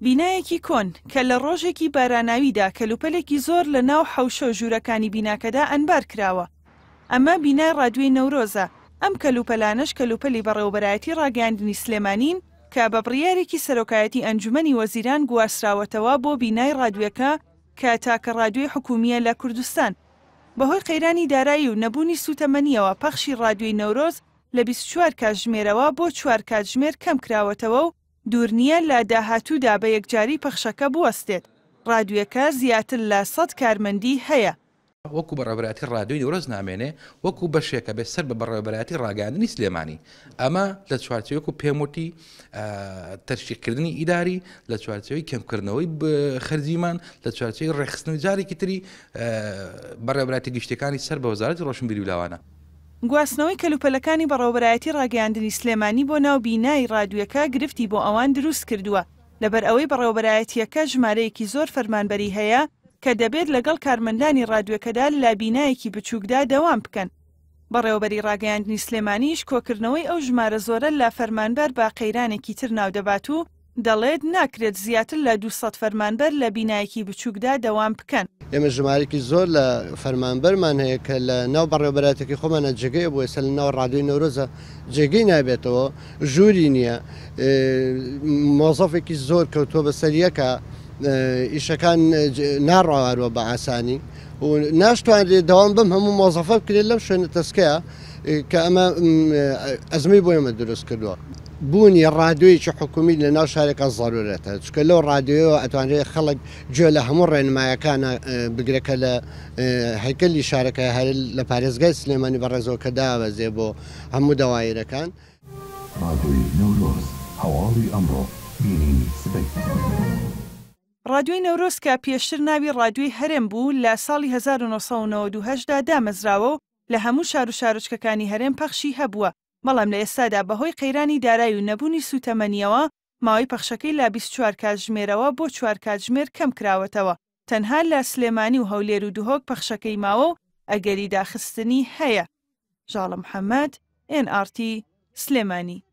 بینایەکی کۆن، کە لە ڕۆژێکی باراناویدا کەلوپەلێکی زۆر لە ناو حەوشە و ژوورەکانی بیناکەدا ئەنبار کراوە. ئەمە بینای ڕادیۆی نەورۆزە، ئەم کەلوپەلانەش کەلوپەلی بەڕێوەبەرایەتی ڕاگەیاندنی سلێمانین کە بە بڕیارێکی سەرۆکایەتی ئەنجومەنی وەزیران گواستراوەتەوە بۆ بینای ڕادیۆکە کە تاکە ڕادیۆی حکومییە لە کوردستان. بەهۆی قەیرانی دارایی و نەبوونی سووتەمەنییەوە پەخشی ڕادیۆی نەورۆز لە 24 کاتژمێرەوە بۆ چوار کاتژمێر کەمکراوەتەوە و دوور نییە لە داهاتوودا بە یەکجاری پەخشەکە بوەستێت. ڕادیۆکە زیاتر لە سەد کارمەندی هەیە. وەکو بەڕێوەبەرایەتی ڕادیۆی نەورۆز نامێنێ، وەکو بەشێکە بێت سەر بە بەڕێوەبەرایەتی ڕاگەیاندنی سلێمانی. ئەمە لە چوارچێوەی وەکو پێم وتی تەرشیقکردنی ئیداری، لە چوارچێوەی کەمکردنەوەی خەرجیمان، لە چوارچێوەی ڕێکخستنەوەی جارێکی تری بەڕێوەبەرایەتی گشتیەکانی سەر بە وەزارەتی ڕۆشنبیری و لاوانە. گواستنەوەی کەلوپەلەکانی بەڕێوەبەرایەتی ڕاگەیاندنی سلێمانی بۆ ناو بینای ڕادیۆکە گرفتی بۆ ئەوان دروست کردووە، لەبەر ئەوەی بەڕێوەبەرایەتییەکە ژمارەیەکی زۆر فەرمانبەری هەیە کە دەبێت لەگەڵ کارمەندانی ڕادیۆکەدا لە بینایەکی بچووکدا دەوام بکەن. بەڕێوەبەری ڕاگەیاندنی سلێمانیش کۆکردنەوەی ئەو ژمارە زۆرە لە فەرمانبەر بە قەیرانێکی تر ناودەبات و دەڵێت، ناکرێت زیاتر لە 200 فەرمانبەر لە بینایەکی بچووکدا دەوام بکەن. ئێمە ژمارەیەکی زۆر لە فەرمانبەرمان هەیە کە لە ناو بەڕێوەبەرایەتیەکەی خۆمانە جێگەی بۆ ئێستا لە ناو ڕادیۆی نەورۆزە جێگەی نابێتەوە، ژووری نییە، مۆزەفێکی زۆر کەوتووە بەسەر یەکە، ئیشەکان ناڕواروە بە ئاسانی و ناشتوانرێت دەوام بەم هەموو مۆزەفە بکرێت لەم شوێنە تەسکەیە کە ئەمە ئەزمەی بۆ ئێمە دروست کردووە. بوونی ڕادیۆیەکی حکومی لە ناو شارێکا زەرورەتە، چونکە لەو ڕادیۆیەوە ئەتوانرێت خەڵک گوێ لە هەموو ڕێنمایەکانە بگرێت کە لە هەیکەلی شارەکە هەر لە پارێزگای سلێمانی بەڕێزەوە کە دابەزێ بۆ هەموو دەوایرەکان. ڕادیۆی نەورۆز، هەواڵی ئەمڕۆ، بینینی سبەی. ڕادیۆی نەورۆز کە پێشتر ناوی ڕادیۆی هەرێم بوو، لە ساڵی 1998 دا دامەزراوە و لە هەموو شار و شارۆچکەکانی هەرێم پەخشی هەبووە، بەڵام لە ئێستادا بەهۆی قەیرانی دارای و نەبوونی سووتەمەنییەوە ماوەی پەخشەکەی لە 24 کاتژمێرەوە بۆ چوار کاتژمێر کەمکراوەتەوە، تەنها لە سلێمانی و هەولێر و دهۆک پەخشەکەی ماوە و ئەگەری داخستنی هەیە. ژاڵە محەمەد، ئێن ئاڕ تی، سلێمانی.